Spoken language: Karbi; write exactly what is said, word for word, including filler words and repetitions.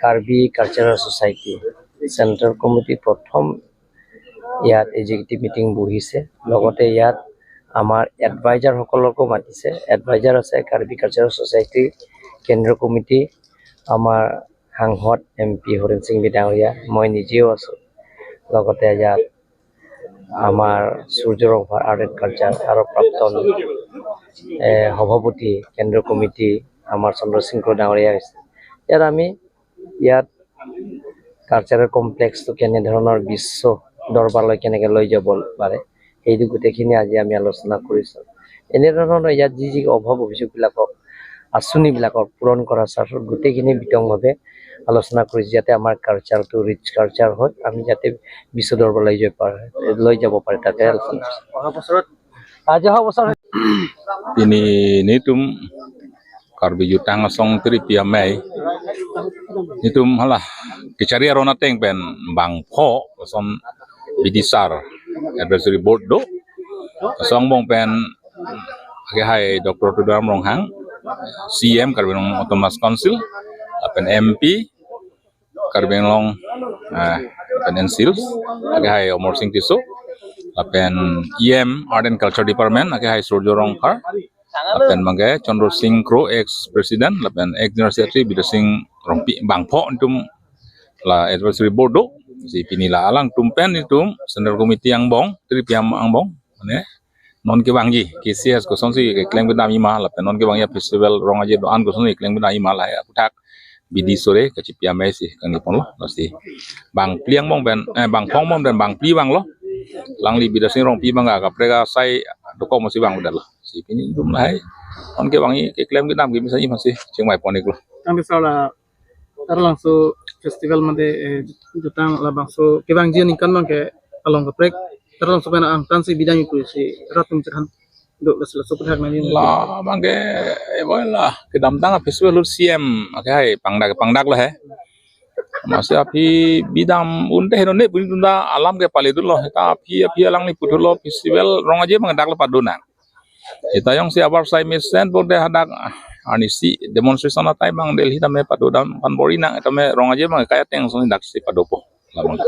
Karbi cultural society central committee প্ৰথম ইয়াত executive meeting বহিছে। লগতে ইয়াত আমাৰ এডভাইজাৰসকলকো মাতিছে। এডভাইজাৰ আছে কাৰ্বি কালচাৰেল ছ'চাইটি কেন্দ্ৰীয় কমিটি, আমাৰ সাংসদ এম পি হৰেণ সিং বি ডাঙৰীয়া, মই নিজেও আছোঁ। লগতে ইয়াত আমাৰ সূৰ্য ৰংফাৰ আৰ্ট এণ্ড কালচাৰ আৰু প্ৰাক্তন, এ, সভাপতি কেন্দ্ৰীয় কমিটি আমাৰ চন্দ্ৰ সিং ক্ৰ ডাঙৰীয়া আহিছে। ইয়াত আমি ইয়াত কালচাৰেল কমপ্লেক্সটো কেনেধৰণৰ বিশ্ব দৰবাৰলৈ কেনেকে লৈ যাব পাৰে, সেইটো গোটেইখিনি আজি আমি আলোচনা কৰিছোঁ। এনেধৰণৰ ইয়াত যি যি অভাৱ অভিযোগবিলাকক, আঁচনিবিলাকক পূৰণ কৰাৰ স্বাৰ্থত গোটেইখিনি বিতংভাৱে আলোচনা কৰিছোঁ, যাতে আমাৰ কালচাৰটো ৰিচ কালচাৰ হয়, আমি যাতে বিশ্ব দৰবাৰলৈ লৈ যাব পাৰে, লৈ যাব পাৰে, তাকে আলোচনা কৰিছোঁ। অহা বছৰত আজি অহা বছৰ Pini nelitum Karbi Jutang Asong Tripi Amei, nelitum hala kechari aron ateng pen bangpho lason B D sar advisory board do. Laso angbong pen akehai Doctor Tuliram Ronghang, C E M Karbi Anglong Autonomous Council, lapen M P Karbi Anglong, eh, lapen N C Hills, akehai Amarsing Tisso, lapen E M Art and Culture Department, akehai Surjo Rongphar, lapen bangke Chandra Singh Kro, ex president, lapen ex general secretary Bidyasing Rongpi, bangpho nelitum la advisory board do. Si pini la alangtum pen nelitum central committee angbong, Tripi Amei angbong, mane non kevangji K C S kosonsi keklem kedam ima, lapen non kevangji festival Rong Aje do-an kosonsi keklem kedam ima, lahai aphuthak B D sore kachipi amei si kangni ponlo. Lasi bangphli angbong pen, eh, bangpho angbong pen bangphli vanglo. Alangli Bidyasing Rongpi bang kaprek asai dokok masi vangdetlo. Si pini nelitum lahai non kevangji keklem kedam kimi sa ima si chingvai pon-iklo. Tangte sala Taralangso festival mate, eh, jutang labangso kevangji aningkan bangke along kaprek Taralangso pen angtan si bidang ipu si rat tum cherhan do, laso laso pethak nangji. La bangke, eh, boy la kedamtang a-festival ahut C M akehai pangdak pangdaklo he. Masi aphi bidam unte henone puni tunda alam ke pale dolo. Ta aphi aphi alangli puthulo festival Rong Aje bang daklo pado nang. Seta jongsi abar sai mesen borde hadak, ah, arnisi demonstration atai bang Delhi tame pado dam kan bor-i nang, tame Rong Aje bang kai ateng soni daksi padopo. Labang.